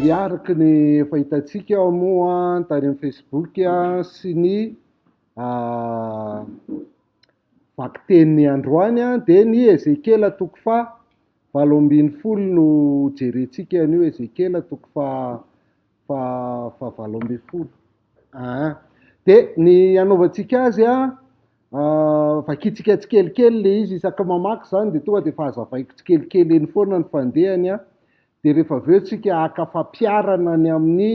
Ia, araka ny efa hitantsika ao moa tany amin'ny Facebook sy ny vakiteny androany dia ny Ezekiela toko faha 18 no jerentsika anio, Ezekiela toko faha faha 18. Aa. Dia ny hanaovantsika azy an, vakintsika tsikelikely ilay izy, isaky mamaky izany dia tonga dia efa hazavaiko tsikelikely eny foana ny fandehany an, dia rehefa avy eo tsika haka fampiharana ny amin'ny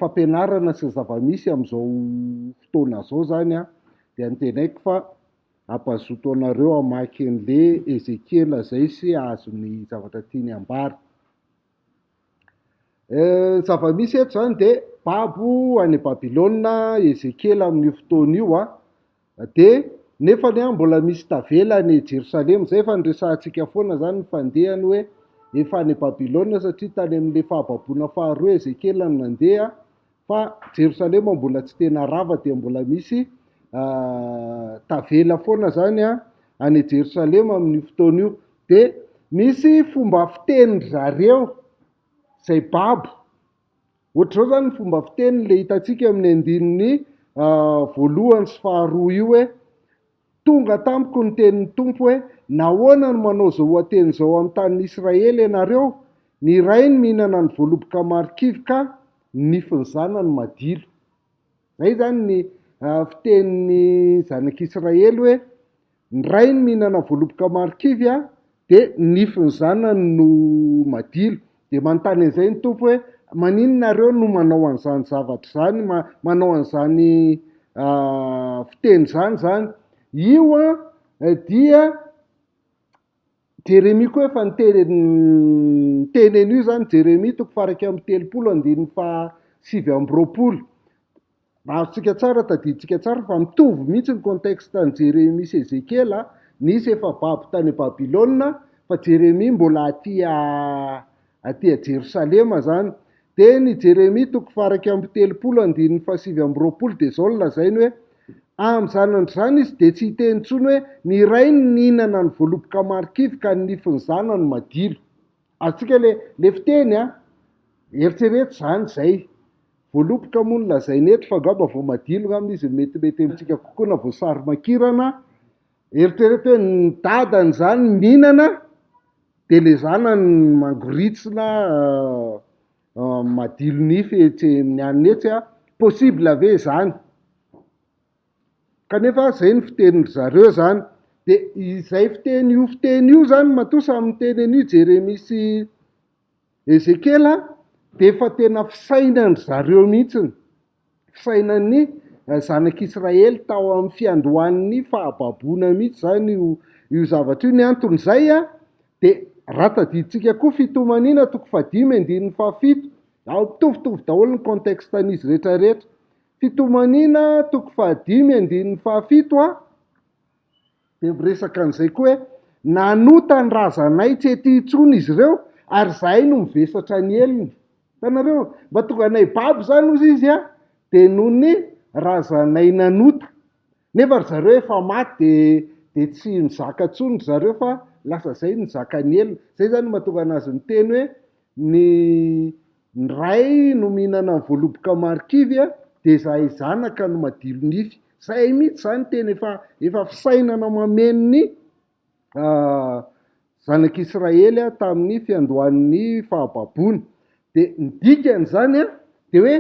fampianarana sy ny zava-misy amin'izao fotoana izao izany an, dia antenaiko fa hampazoto anareo hamaky an'ilay Ezekiela izay sy hahazo ny zavatra tiany hambara. Ny zava-misy eto izany dia babo any Babylona Ezekiela amin'io fotoana io an, dia nefany an mbola misy tavela any Jerosalema, izay efa niresahantsika foana izany ny fandehany hoe efa any Babylona satria tany amin'ilay fahababoana faharoa Ezekiela no nandeha fa Jerosalema mbola tsy tena rava dia mbola misy tavela foana izany an any Jerosalema amin'io fotoana io. Dia misy fomba fitenin-dry zareo izay babo. Ohatr'izao izany ny fomba fiteniny ilay hitantsika amin'ny andininy voalohany sy faharoa io hoe, Tonga tamiko ny tenin'ny Tompo hoe, Nahoana no manao izao oha-teny izao amin'ny tanin'i Israely ianareo? Ny rainy mihinana ny voaloboka marikivy ka ny nifin'ny zanany madilo. Izay izany ny fitenin'ny zanak'Israely hoe, Ny rainy mihinana voaloboka marikivy a, dia ny nifin'ny zanany no madilo. Dia manontany an'izay ny Tompo hoe, maninona nareo no manao an'izany zavatra izany, manao an'izany fiteny izany izany? Io an dia Jeremia koa efa niteny niteny an'io izany, Jeremia toko faha 31 andininy faha 29. Azontsika tsara, tadidintsika tsara fa mitovy mihitsy ny contexte an'i Jeremia sy Ezekiela, nisy efa babo tany Babylona fa Jeremia mbola aty aty a Jerosalema zany. Dia ny Jeremia toko faha 31 andininy faha 29 dia izao no lazainy hoe, Amin'izany andro izany izy dia tsy hiteny intsony hoe, ny rainy nihinana ny voaloboka marikivy ka ny nifin'ny zanany madilo. Azontsika le le fiteny a, eritrereto izany izay. Voaloboka moa no lazainy eto fa angamba voamadilo angamba izy no metimety amintsika kokoa na voasary makirana. Eritrereto hoe ny dadany izany mihinana dia le zanany mangoritsina madilo nify etsy amin'ny anona etsy a, possible ve izany? Kanefa zay ny fitenin-dry zareo zany. Dia izay fiteny io fiteny io zany matoa samy miteny an'io Jeremia sy Ezekiela dia efa tena fisainan-dry zareo mihitsiny, fisainan'ny zanak'Israely tao amin'ny fiandohan'ny fahababoana mihitsy zany io io zavatra io. Ny anton'izay dia raha tadidintsika koa Fitomaniana toko fahadimy andininy fahafito, ao mitovitovy daholo ny contexte an'izy rehetra rehetra. Fitomaniana toko fahadimy andininy fahafito a, dia miresaka an'izay koa hoe nanota ny razanay tsy ety intsony izy ireo ary izahay no mivesatra ny helony. Hitanareo? Mba tonga anay babo izany hozy izy a, dia noho ny razanay nanota. Nefa ry zareo efa maty dia dia tsy mizaka intsony ry zareo fa lasa izay nizaka ny helony. Izay izany no mahatonga an'azy miteny hoe ny Ny ray no mihinana ny voaloboka marikivy dia izahay zanaka no madilo nify. Zay mihitsy zany tena efa efa fisainana mameno ny zanak'Israely tamin'ny fiandohan'ny fahababoana. Dia ny dikan'izany dia hoe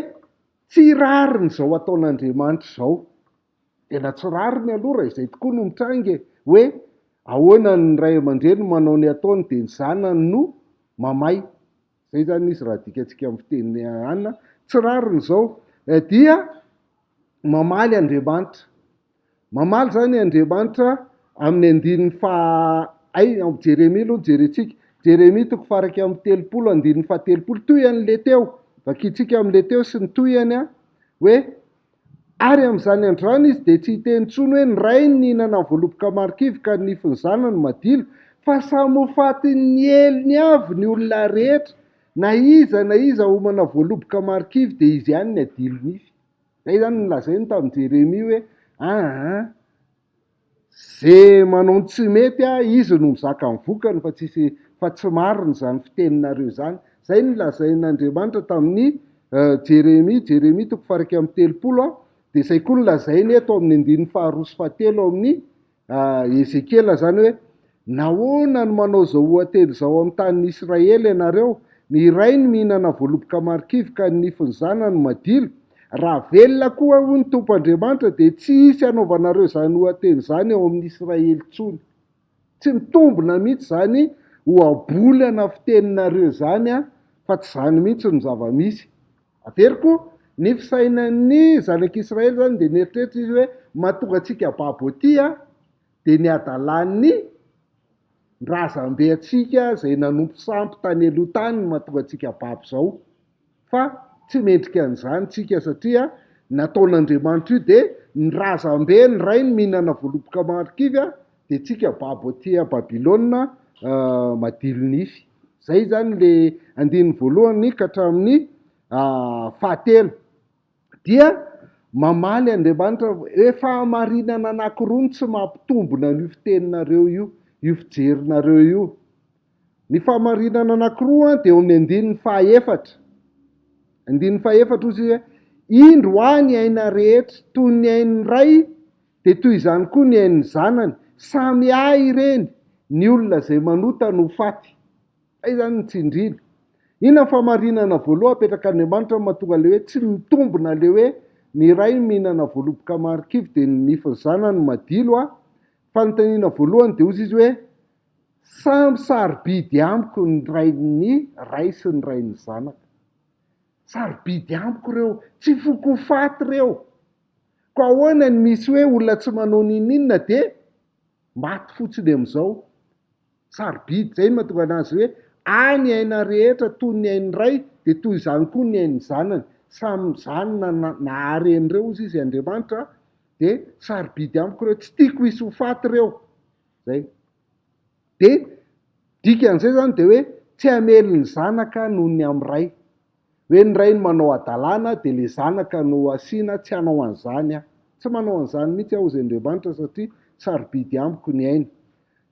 tsy rariny izao ataon'Andriamanitra izao. Tena tsy rariny aloha raha izay tokoa no mitranga e! Hoe ahoana ny ray aman-dreny manao ny ataony dia ny zanany no mamay. Zay zany izy raha adikatsika amin'ny fiteny anona, tsy rariny izao. Dia mamaly Andriamanitra. Mamaly zany Andriamanitra amin'ny andininy faha, hay ao Jeremia aloha no jerentsika. Jeremia toko faha 31 andininy faha 30, toy an'le teo, vakintsika amin'le teo sy ny tohiny an, hoe Ary amin'izany andro izany izy dia tsy hiteny intsony hoe, Ny rainy nihinana ny voaloboka marikivy ka ny nifin'ny zanany madilo, fa samy ho fatin'ny helony avy ny olona rehetra, na iza na iza homana voaloboka marikivy dia izy ihany ny adilo nify. Izay izany no nolazainy tamin'i Jeremia hoe, Aa, ze manao ny tsy mety, izy no mizaka ny vokany fa tsisy, fa tsy marina izany fiteninareo izany. Izay no lazain'Andriamanitra tamin'i Jeremia, Jeremia toko faha-31, dia izay koa no lazainy eto amin'ny andininy faharoa sy fahatelo ao amin'ny Ezekiela izany hoe, Nahoana no manao izao oha-teny izao amin'ny tanin'i Israely ianareo, Ny rainy mihinana voaloboka marikivy ka ny nifin'ny zanany madilo? Raha velona koa aho, hoy ny Tompo Andriamanitra, dia tsy hisy hanaovanareo izany oha-teny izany ao amin'i Israely intsony. Tsy mitombina mihitsy izany ohabolana fiteninareo izany fa tsy izany mihitsy no zava-misy. Averiko, ny fisainan'ny zanak'Israely izany dia nieritreritra izy hoe mahatonga antsika babo aty dia ny hadalan'ny razambe antsika izay nanompo sampy tany aloha tany no mahatonga antsika babo izao. Fa tsy mendrika an'izany tsika satria nataon'Andriamanitra io dia ny razambe ny rainy mihinana voaloboka marikivy dia tsika babo aty Babylona madilo nify. Zay zany le andininy voalohany ka hatramin'ny fahatelo. Dia mamaly Andriamanitra hoe fahamarinana anankiroa no tsy mampitombina an'io fiteninareo io, io fijerinareo io. Ny fahamarinana anankiroa dia eo amin'ny andininy fahaefatra. Andininy fahaefatra hozy izy hoe, Indro ahy ny aina rehetra, toy ny ain'ny ray, dia toy izany koa ny ain'ny zanany. Samy ahy ireny, ny olona izay manota no ho faty. Zay izany ny tsindriana. Inona ny fahamarinana voalohany apetrak'Andriamanitra no mahatonga ilay hoe tsy mitombina ilay hoe ny ray mihinana voaloboka marikivy dia ny nifin'ny zanany madilo a? Fanontaniana voalohany dia hozy izy hoe, Samy sarobidy amiko ny rain'ny ray sy ny rain'ny zanaka. Sarobidy amiko ireo, tsy foko ho faty ireo. Koa ahoana ny misy hoe olona tsy manao n'inon'inona dia maty fotsiny amin'izao? Sarobidy, izay no mahatonga anazy hoe ahy ny aina rehetra toy ny ain'ny ray dia toy izany koa ny ain'ny zanany. Samy izany nahary an'ireo hozy izy Andriamanitra dia sarobidy amiko ireo, tsy tiako hisy ho faty ireo. Zay. Dia dikan'izay zany dia hoe tsy hamely ny zanaka noho ny amin'ny ray. Hoe ny ray no manao hadalana dia le zanaka no asiana, tsy hanao an'izany aho. Tsy manao an'izany mihitsy aho hozy Andriamanitra satria sarobidy amiko ny aina.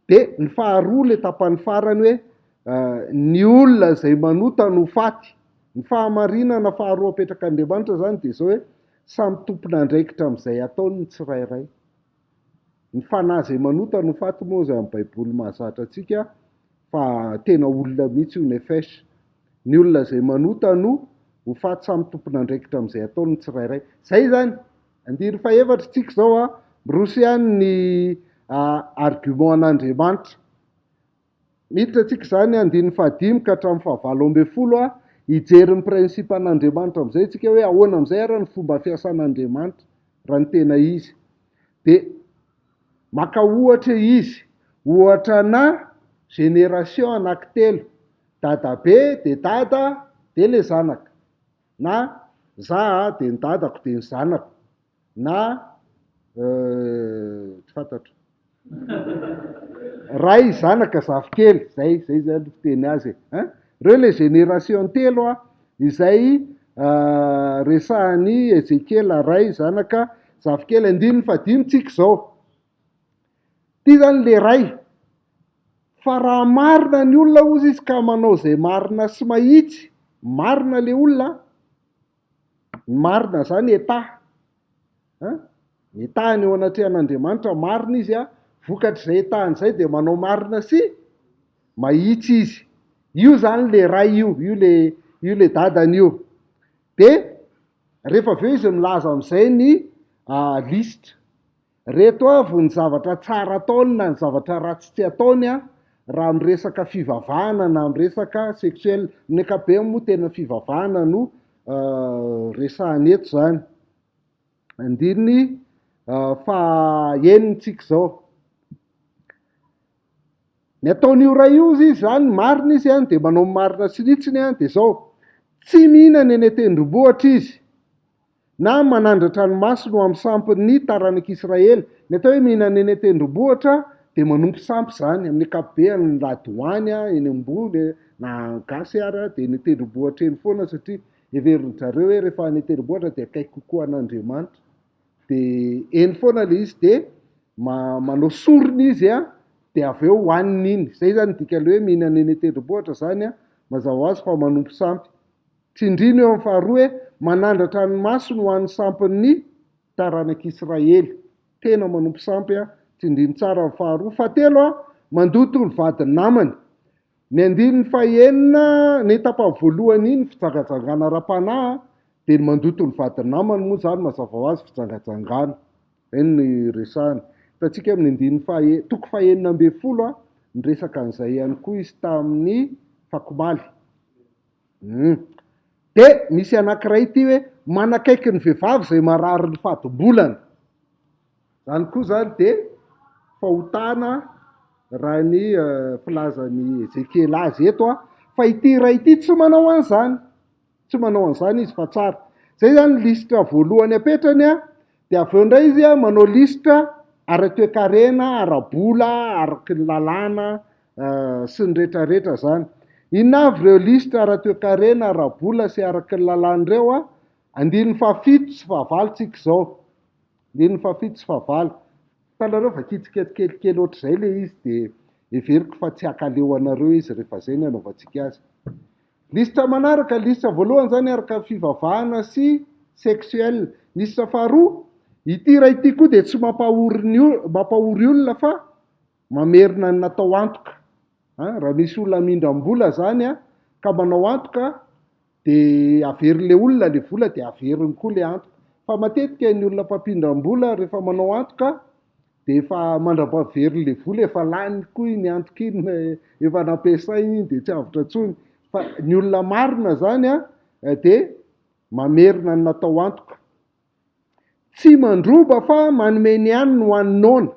Dia ny faharoa le tapany farany hoe ny olona izay manota no faty. Ny fahamarinana faharoa apetrak'Andriamanitra zany dia izao hoe samy tompon'andraikitra amin'izay ataony ny tsirairay. Ny fanahy izay manota no faty moa izay amin'ny baiboly mahazatra antsika fa tena olona mihitsy io nefesh. Ny olona izay manota no ho faty samy tompon'andraikitra amin'izay ataony ny tsirairay. Izay izany. Andininy fahefatra isika izao a, miroso ihany ny argument an'Andriamanitra. Miditra antsika izany andininy fahadimy ka hatramin'ny fahavalo ambin'ny folo a, hijery ny principe an'Andriamanitra amin'izay isika hoe ahoana amin'izay ary ny fomba fiasan'Andriamanitra raha ny tena izy. Dia maka ohatra izy, ohatra ana génération anankitelo, dadabe dia dada dia le zanaka, na za dia ny dadako dia ny zanako. Na tsy fantatro. Ray, zanaka, zafikely, zay, zay zany fiteny azy e. Hein? Reo le génération telo a, izay resahan'i Ezekiela, ray, zanaka, zafikely. Andininy fahadimy tsika izao. Ty zany le ray. Fa raha marina ny olona hozy izy ka manao izay marina sy mahitsy, marina le olona, Ny marina izany état. An? Ny état-ny eo anatrehan'Andriamanitra, marina izy an, vokatr'izay état-ny izay dia manao marina sy mahitsy izy. Io izany le ray io, io le io le dadany io. Dia rehefa avy eo izy milaza amin'izay ny lisitra. Reto avy ny zavatra tsara ataony na ny zavatra ratsy tsy ataony an, raha miresaka fivavahana na miresaka sexuel. Amin'ny ankapobeny moa tena fivavahana no resahana eto izany. Andininy faha enina tsika izao. Ny ataon'io ray io izy izany, marina izy an, dia manao ny marina sy ny hitsiny an, dia izao, tsy mihinana eny an-tendrombohitra izy. Na manandratra ny masony ho amin'ny sampin'ny taranak'Israely. Ny atao hoe mihinana eny an-tendrombohitra dia manompo sampy izany, amin'ny ankapobeny ny ladoany eny ambony na gasy ary dia eny an-tendrombohitra eny foana satria heverin-dry zareo hoe rehefa any an-tendrombohitra dia akaiky kokoa an'Andriamanitra. Dia eny foana ilay izy dia manao sorona izy dia avy eo hohaniny iny. Izay izany ny dikan'ilay hoe mihinana eny an-tendrombohitra izany. Mazava ho azy fa manompo sampy. Tsindrino eo amin'ny faharoa hoe manandratra ny masony ho an'ny sampin'ny taranak'Israely. Tena manompo sampy a. Tsindrino tsara ny faharoa. Fahatelo a, mandoto ny vadin'ny namany. Ny andininy fahenina, ny tapany voalohany iny, fijangajangana ara-panahy, dia ny mandoto ny vadin'ny namany moa izany mazava ho azy fijangajangana. Izay no resahana. Hitantsika amin'ny andininy faha, toko fahenina ambin'ny folo, niresaka an'izay ihany koa izy tamin'ny fakomaly. Hum. Dia misy anankiray ity hoe manakaiky ny vehivavy izay marary ny fadimbolana. Izany koa izany dia fahotana raha ny filazan'i Ezekiela azy eto, fa ity iray ity tsy manao an'izany. Tsy manao an'izany izy fa tsara. Izay izany ny lisitra voalohany apetrany an, dia avy eo indray izy an manao lisitra ara-toekarena, ara-bola, araky ny lalàna sy ny rehetrarehetra izany. Inona avy ireo lisitra ara-toekarena, ara-bola sy araky ny lalàna ireo an? Andininy fahafito sy fahavalo tsika izao. Andininy fahafito sy fahavalo. Hitanareo vakintsika tsikelikely ohatr'izay ilay izy dia heveriko fa tsy hankaleo anareo izy rehefa izay ny anaovantsika azy. Lisitra manaraka, lisitra voalohany izany araka ny fivavahana sy sexuel. Lisitra faharoa, ity iray ity koa dia tsy mampahory ny mampahory olona fa mamerina ny natao antoka. An, raha misy olona mindram-bola izany an, ka manao antoka dia averin'ilay olona ilay vola dia averiny koa ilay antoka. Fa matetika ny olona mpampindram-bola rehefa manao antoka Dia efa mandra-pahaveriny ilay vola efa lany koa iny antoka iny, efa nampiasainy iny dia tsy avotra intsony. Fa ny olona marina izany an, dia mamerina ny natao antoka. Tsy mandroba fa manome ny haniny ho an'ny noana.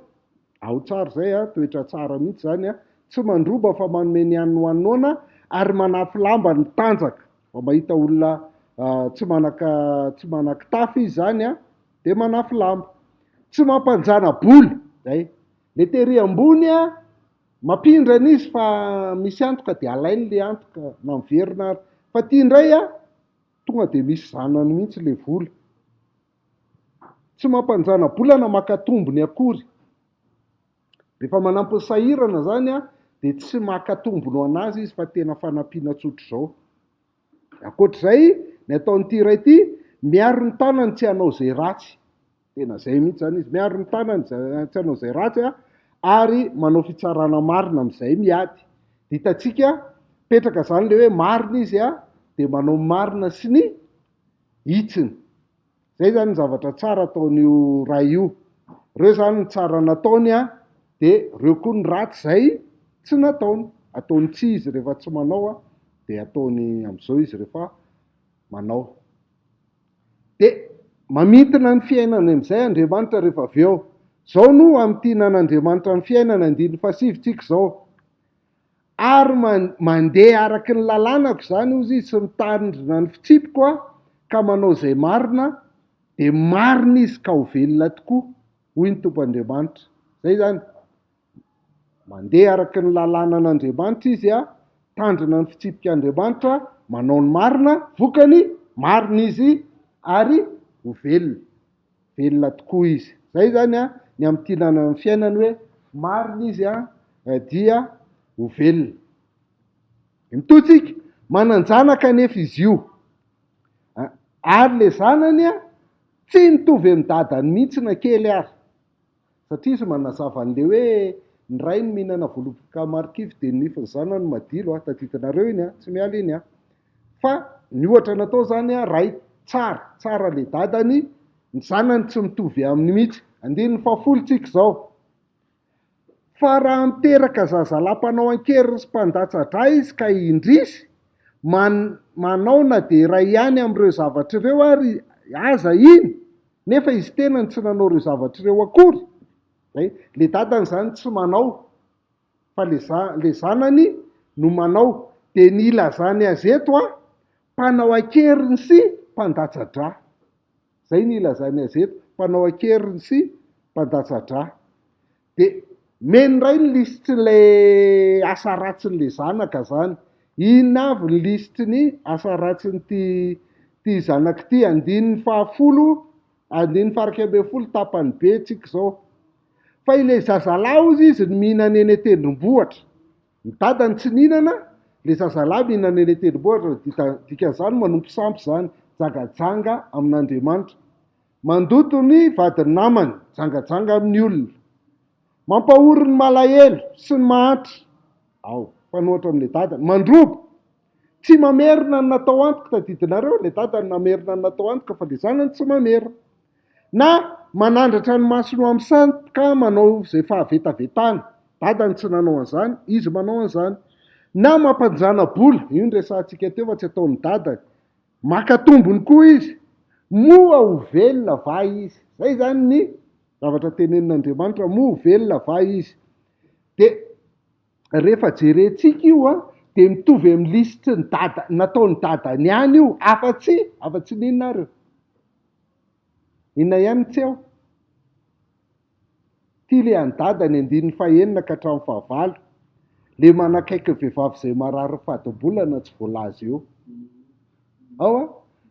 Ao tsara izay an, toetra tsara mihitsy izany an. Tsy mandroba fa manome ny haniny ho an'ny noana ary manafy lamba ny tanjaka. Vao mahita olona tsy manaka tsy manan-kitafy izy izany an, dia manafy lamba. Tsy mampanjana-bola, zay. Le tery ambony a, mampindrana izy fa misy antoka dia alainy le antoka na miverina ary. Fa ty indray a, tonga dia misy zanany mihitsy le vola. Tsy mampanjana-bola na maka tombony akory. Rehefa manampy ny sahirana zany a, dia tsy maka tombony ho an'azy izy fa tena fanampiana tsotr'izao. Ankoatr'izay, ny ataon'ity iray ity, miaro ny tanany tsy hanao izay ratsy. Tena izay mihitsy izany izy, miaro ny tanany tsy hanao izay ratsy ary manao fitsarana marina amin'izay miady. Dia hitantsika, mipetraka izany ilay hoe marina izy dia manao ny marina sy ny hitsiny. Izay izany ny zavatra tsara ataon'io ray io. Ireo izany ny tsara nataony an, dia ireo koa ny ratsy izay tsy nataony. Ataony tsia izy rehefa tsy manao an, dia ataony amin'izao izy rehefa manao. Dia mamintina ny fiainany amin'izay Andriamanitra rehefa avy eo. Izao no hamintinan'Andriamanitra ny fiainana, andininy fahasivy tsika izao. Ary mandeha araka ny lalànako izany, hozy izy, sy mitandrina ny fitsipiko aho, ka manao izay marina, dia marina izy ka ho velona tokoa, hoy ny Tompo Andriamanitra. Izay izany. Mandeha araka ny lalànan'Andriamanitra izy, mitandrina ny fitsipik'Andriamanitra, manao ny marina, vokany, marina izy ary ho velona. Velona tokoa izy. Izay izany ny hamintinana ny fiainany hoe marina izy dia ho velona. Mitohy tsika, manan-janaka anefa izy io. Ary ilay zanany tsy mitovy amin'ny dadany mihitsy na kely ary. Satria izy manazava an'ilay hoe ny rainy mihinana voaloboka marikivy dia ny nifin'ny zanany madilo a, tadidinareo iny a, tsy miala iny a. Fa ny ohatra natao zany a, ray tsara, tsara le dadany, ny zanany tsy mitovy aminy mihitsy. Andininy fahafolo tsika izao. Fa raha miteraka zazalahy mpanao an-keriny sy mpandatsa-drà izy ka indrisy, man, manao na dia iray ihany amin'ireo zavatra ireo ary aza iny, nefa izy tenany tsy nanao ireo zavatra ireo akory, zay, le dadany zany tsy manao fa le za, le zanany no manao, dia ny ilazany azy eto an, mpanao an-keriny sy mpandatsa-drà, zay ny ilazany azy eto, mpanao an-keriny sy mpandatsa-drà. Dia meny indray ny lisitrin'ilay asa ratsin'ilay zanaka zany. Inona avy ny lisitry ny asa ratsin'ity ity zanaka ity? Andininy fahafolo, andininy faha-11 tapany be tsika izao. Fa ilay zazalahy hozy izy no mihinana eny an-tendrombohitra. Ny dadany tsy nihinana, Le zazalahy mihinana eny an-tendrombohitra, dikan'izany manompo sampy izany, jangajanga amin'Andriamanitra. Mandoto ny vadin'ny namany, jangajanga amin'ny olona. Mampahory ny malahelo sy ny mahantra, ao, mpanohatra amin'ilay dadany. Mandroba, tsy mamerina ny natao antoka, tadidinareo, ilay dadany namerina ny natao antoka fa ilay zanany tsy mamerina. Na manandratra ny masony ho amin'ny sampy ka manao izay fahavetavetana. Dadany tsy nanao an'izany, izy manao an'izany. Na mampanjana-bola, io no resahantsika teo fa tsy ataon'ny dadany. Maka tombony koa izy. Moa ho velona va izy? Izay izany ny zavatra tenenin'Andriamanitra, moa ho velona va izy? Dia rehefa jerentsika io an, dia mitovy amin'ny lisitry ny dada, nataon'ny dadany ihany io, afa-tsy, afa-tsy ny inona ary io? Inona ihany ny tsy ao? Ity le an'i Dada ny andininy fahenina ka hatramin'ny fahavalo. Le manakaiky ny vehivavy izay marary fadim-bolana tsy voalaza eo. Ao a!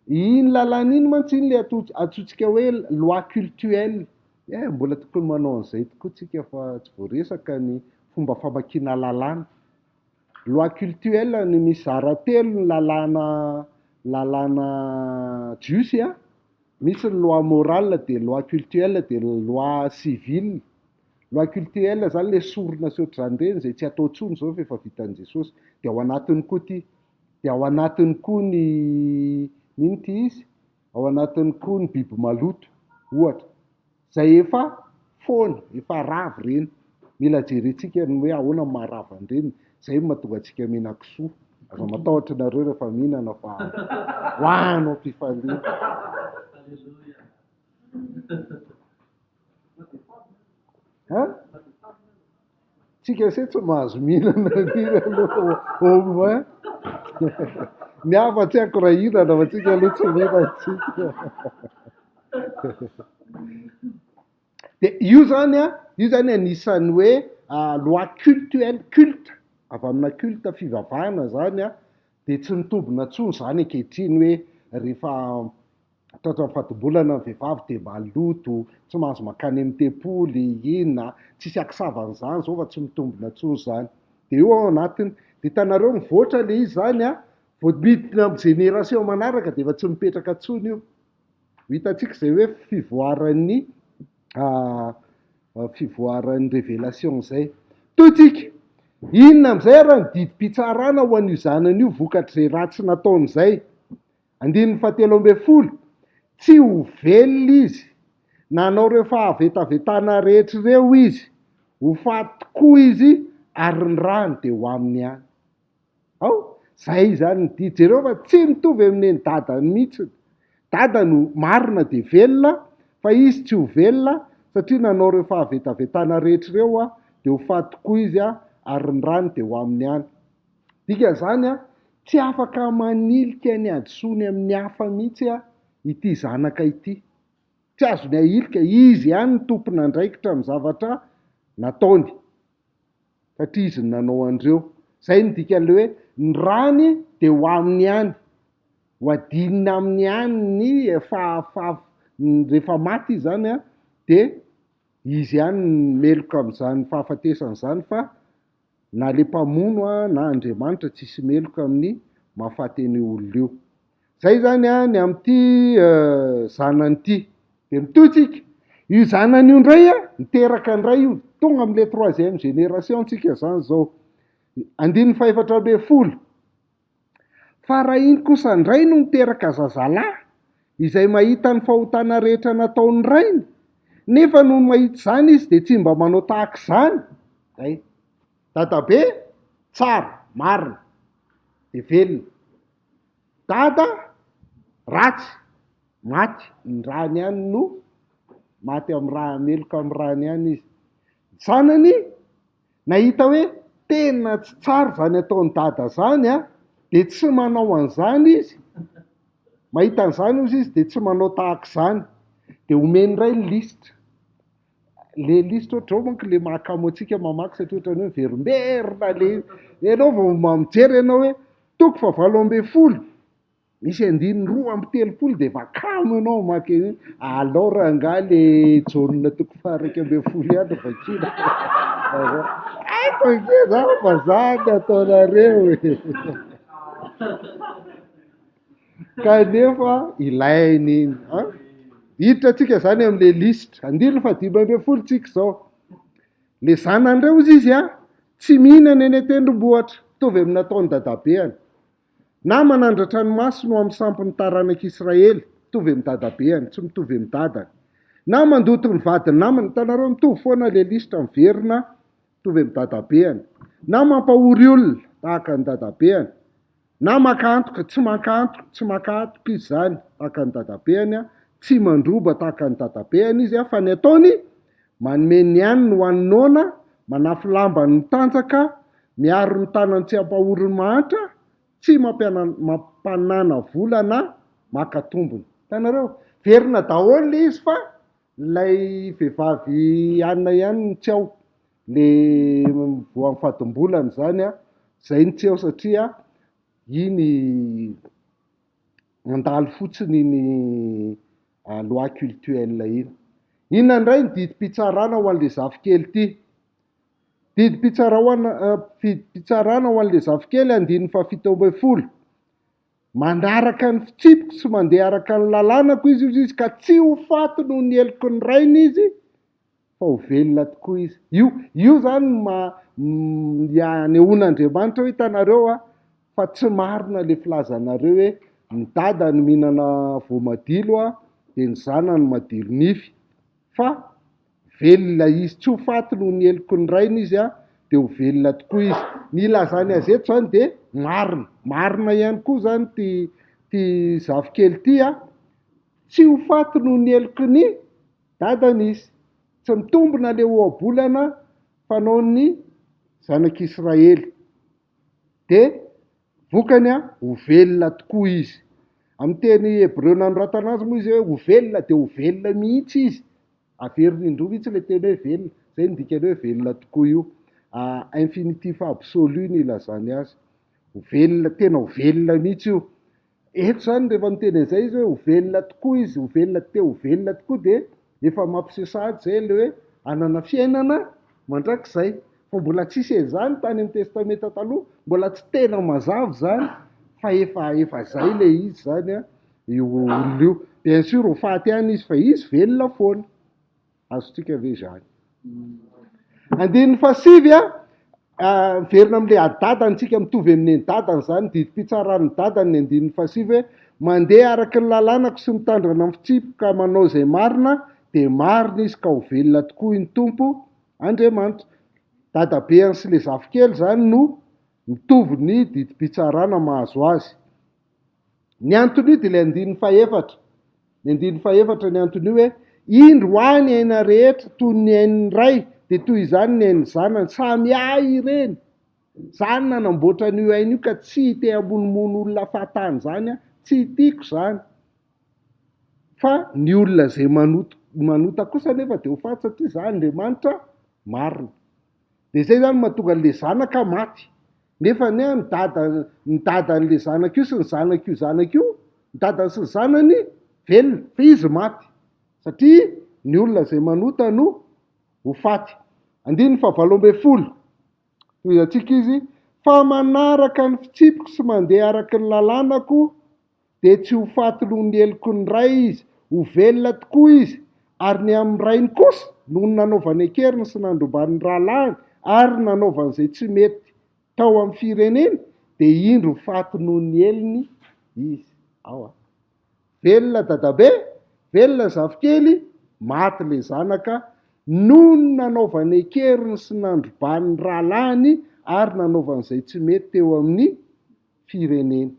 Iny lalàna iny mantsy iny le antsointsika hoe loi cultuelle. Eh, mbola tokony manao an'izay tokoa tsika fa tsy voaresaka ny fomba famakiana lalàna. Loi cultuelle ny mizara telo ny lalàna lalàna jiosy a, misy ny loi morale dia loi cultuelle dia loi civile. Loi cultuelle zany le sorona sy ohatr'izany ireny izay tsy atao intsony izao fa efa vitan'i Jesosy. Dia ao anatiny koa ity. Dia ao anatiny koa ny ino ity izy? Ao anatiny koa ny biby maloto, ohatra, izay efa foana, efa rava ireny. Mila jerentsika ny hoe ahoana no maharava an'ireny. Izay no mahatonga antsika mihinan-kisoa. Aza matahotra nareo rehefa mihinana fa hoano am-pifaliana. Hein? Tsika se tsy mahazo mihinana an'iny aloha au moins. Ny hafa tsy haiko raha hihinana fa tsika aloha tsy mihinana tsika. Dia io zany an, io zany anisan'ny hoe loi cultuelle, culte, avy amina culte fivavahana zany an, dia tsy mitombina intsony zany ankehitriny hoe rehefa Tratran'ny fadimbolana ny vehivavy dia maloto, tsy mahazo mankany amin'ny tempoly, inona, tsisy ankisava an'izany izao fa tsy mitombina intsony izany. Dia io ao anatiny. Dia hitanareo mivoatra ilay izy izany an, vao midina amin'ny génération manaraka dia efa tsy mipetraka intsony io. Ho hitantsika izay hoe fivoaran'ny fivoaran'ny révélation izay. Toy tsika, inona amin'izay ary ny didim-pitsarana ho an'io zanany io vokatr'izay ratsy nataony izay? Andininy fahatelo ambin'ny folo, Tsy ho velona izy, nanao ireo fahavetavetana rehetra ireo izy, ho faty tokoa izy ary ny rany dia ho aminy ihany. Ao? Izay izany ny didy. Jereo fa tsy mitovy amin'ny an'i dadany mihitsy. Dada no marina dia velona, fa izy tsy ho velona satria nanao ireo fahavetavetana rehetra ireo dia ho faty tokoa izy ary ny rany dia ho aminy ihany. Dikan'izany, tsy afaka manilika ny hadisoany amin'ny hafa mihitsy ity zanaka ity. Tsy azony ahilika, izy ihany no tompon'andraikitra amin'ny zavatra nataony, satria izy no nanao an'ireo. Izay no dikan'ilay hoe ny rany dia ho aminy ihany, ho adinina aminy ihany ny rehefa maty izy izany dia izy ihany no meloka amin'izany fahafatesana izany fa Na le mpamono na Andriamanitra tsisy meloka amin'ny mahafaty an'io olona io. Zay zany ny amin'ity zanany ity. De mitohy tsika. Io zanany io ndray niteraka indray io. Tonga amin'le troisième génération tsika zany zao. Andininy fahefatra ambin'ny folo. Fa raha iny kosa indray no miteraka zazalahy, izay mahita ny fahotana rehetra nataon'ny rainy, nefa nony mahita izany izy dia tsy mba manao tahaka izany, zay. Dadabe, tsara, marina, dia velona. Dada, ratsy, maty, ny rany ihany no maty amin'ny ra, meloka amin'ny rany ihany izy. Zanany, Nahita hoe tena tsy tsara izany ataon'i Dada izany an, dia tsy manao an'izany izy. Mahita an'izany ozy izy dia tsy manao tahaka izany. Dia omeny indray ny lisitra. Le lisitra ohatr'izao manko le mahakamo antsika mamaky satria ohatran'ny hoe miverimberina le izy. Ianao vao mijery ianao hoe toko fahavalo ambin'ny folo. Misy andininy 32 dia efa kamo ianao mamaky an'iny, alao rangahy le Jaona toko faha-iraika ambin'ny folo ihany no vakiana. Hay! Haiko ange zany fa zany ataonareo e. Kanefa ilaina iny an. Hiditra antsika zany amin'le lisitra. Andininy faha-15 tsika izao. Le zanany indray hozy izy an, tsy mihinana eny an-tendrombohitra, mitovy amin'ny nataon'i dadabeany. Na manandratra ny masony ho amin'ny sampin'ny taranak'Israely, mitovy amin'ny dadabeany, tsy mitovy amin'ny dadany. Na mandoto ny vadin'ny namany, hitanareo mitovy foana le lisitra miverina, mitovy amin'ny dadabeany. Na mampahory olona, tahaka ny dadabeany. Na maka antoka, tsy maka antoka, tsy maka antoka izy izany, tahaka ny dadabeany, tsy mandroba tahaka ny dadabeany izy, fa ny ataony, manome ny haniny ho an'ny noana, manafy lamba ny mitanjaka, miaro ny tanany tsy hampahory ny mahantra, tsy mampanana vola na maka tombony. Hitanareo? Verina daholo ilay izy fa ilay vehivavy anona ihany no tsy ao. Le voan'ny fadimbolana izany an, izay no tsy ao satria iny mandalo fotsiny iny loi cultuelle iny. Inona indray ny didim-pitsarana ho an'ilay zafikely ity? Didim-pitsaraoana didim-pitsarana ho an'ilay zafikely andininy faha-17. Manaraka ny fitsipiko sy mandeha araka ny lalànako izy, hozy izy, ka tsy ho faty noho ny heloky ny rainy izy, fa ho velona tokoa izy. Io, io izany no maha, anehoan'Andriamanitra hoe hitanareo a, fa tsy marina ilay filazanareo hoe ny dadany mihinana voamadilo a, dia ny zanany madilo nify. Fa velona izy, tsy ho faty noho ny heloky ny rainy izy a, dia ho velona tokoa izy. Ny ilazany azy eto izany dia marina, marina ihany koa izany ity, ity zafikely ity a, tsy ho faty noho ny heloky ny dadany izy. Tsy mitombina ilay ohabolana fanaon'ny zanak'Israely. Dia vokany, ho velona tokoa izy. Amin'ny teny hebreo nanoratana azy moa izy hoe ho velona dia ho velona mihitsy izy. Averiny indroa mihitsy ilay teny hoe velona. Izay no dikan'ny hoe velona tokoa io. Infinitif absolu no ilazany azy. Ho velona, tena ho velona mihitsy io. Eto izany rehefa miteny an'izay izy hoe ho velona tokoa izy, ho velona te ho velona tokoa dia efa mampiseho sahady izay ilay hoe hanana fiainana mandrakizay. Fa mbola tsisy an'izany tany amin'ny testamenta taloha, mbola tsy tena mazava izany fa efa efa izay ilay izy izany an, io olona io. Bien sûr ho faty ihany izy fa izy velona foana. Azontsika ve izany? Andininy fahasivy a, miverina amin'ilay adadany tsika mitovy amin'ny an'i dadany izany, didim-pitsaran'ny dadany ny andininy fahasivy hoe mandeha araka ny lalànako sy mitandrina ny fitsipiko ka manao izay marina dia marina izy ka ho velona tokoa ny Tompo Andriamanitra. Dadabeany sy ilay zafikely izany no mitovy ny didim-pitsarana mahazo azy. Ny anton'io dia ilay andininy fahefatra. Ny andininy fahefatra ny anton'io hoe, Indro ho ahy ny aina rehetra, toy ny ain'ny ray, dia toy izany ny ain'ny zanany. Samy ahy ireny. Izaho no nanamboatra an'io aina io ka tsy te hamonomono olona fahatany izany aho. Tsy tiako izany. Fa ny olona izay manota, manota kosa anefa dia ho faty satria izaho Andriamanitra marina. Dia izay izany no mahatonga an'ilay zanaka maty. Nefa anie ny dada, ny dadan'ilay zanaka io sy ny zanak'io zanaka io, ny dadany sy ny zanany velona, fa izy maty. Satria ny olona izay manota no ho faty. Andininy fahavalo ambin'ny folo, tohizantsika izy, fa manaraka ny fitsipiko sy mandeha araka ny lalànako dia tsy ho faty noho ny heloky ny ray izy, ho velona tokoa izy, ary ny amin'ny rainy kosa, noho ny nanaovany an-keriny sy nandrombany ny rahalahiny ary nanaovany izay tsy mety tao amin'ny fireneny, dia indro ho faty noho ny helony izy. Ao a. Velona dadabe, velona zafikely, maty ilay zanaka, noho ny nanaovany an-keriny sy nandrobany ny rahalahiny ary nanaovany izay tsy mety teo amin'ny fireneny.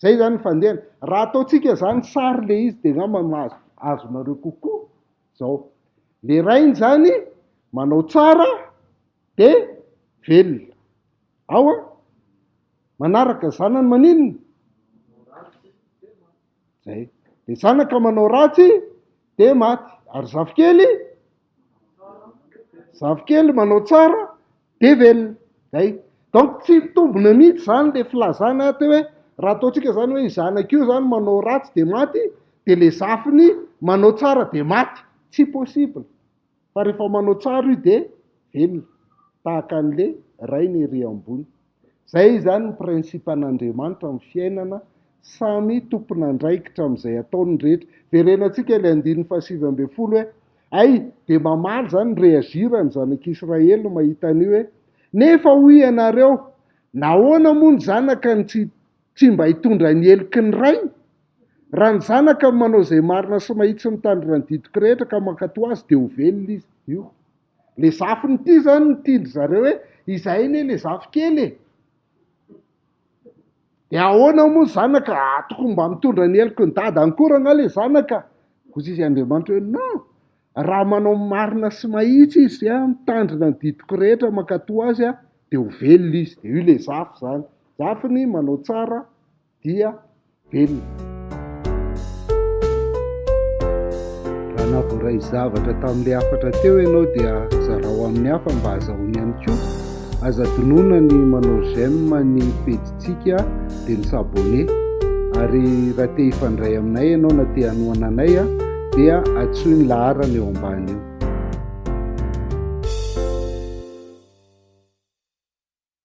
Zay zany ny fandehany. Raha ataontsika zany sary le izy de angamba mahazo azonareo kokoa zao. Le rainy zany manao tsara de velona. Ao an! Manaraka zanany maninona? Zay. De zanaka manao ratsy de maty. Ary zafikely? Zafikely manao tsara de velona. Zay. Donc tsy mitombina mihitsy zany le filazana teo hoe raha ataontsika zany hoe io zanaka io zany manao ratsy de maty de le zafiny manao tsara de maty. Tsy possible. Fa rehefa manao tsara io de velona. Tahaka an'le Rainy ery ambony. Zay izany ny principe an'Andriamanitra amin'ny fiainana, samy tompon'andraikitra amin'izay ataony ny rehetra. Verenantsika ilay andininy faha-19 hoe, Hay, dia mamaly izany, mi-réagir ny zanak'Israely mahita an'io hoe, Nefa hoy ianareo, nahoana moa ny zanaka no tsy tsy mba hitondra ny heloky ny rainy? Raha ny zanaka no manao izay marina sy mahitsy mitandrina ny didiko rehetra ka mankatò azy dia ho velona izy. Io. Le zafiny ity zany no tian-dry zareo hoe izahay anie le zafikely e! De ahoana moa ny zanaka? Ah, tokony mba mitondra ny heloky ny dadany koa rangahy le zanaka. Hoy izy Andriamanitra hoe non, raha manao ny marina sy mahitsy izy, mitandrina ny didiko rehetra, mankatò azy, de ho velona izy. De io le zafy zany. Zafiny manao tsara dia velona. Raha nahavoaray zavatra tamin'ilay hafatra teo ianao dia zarao amin'ny hafa mba hazahoany ihany koa. Aza adinoina ny manao j'aime ny pejintsika dia ny s'abonner. Ary raha te hifandray aminay ianao na te hanohana anay dia antsoy ny laharana eo ambany io.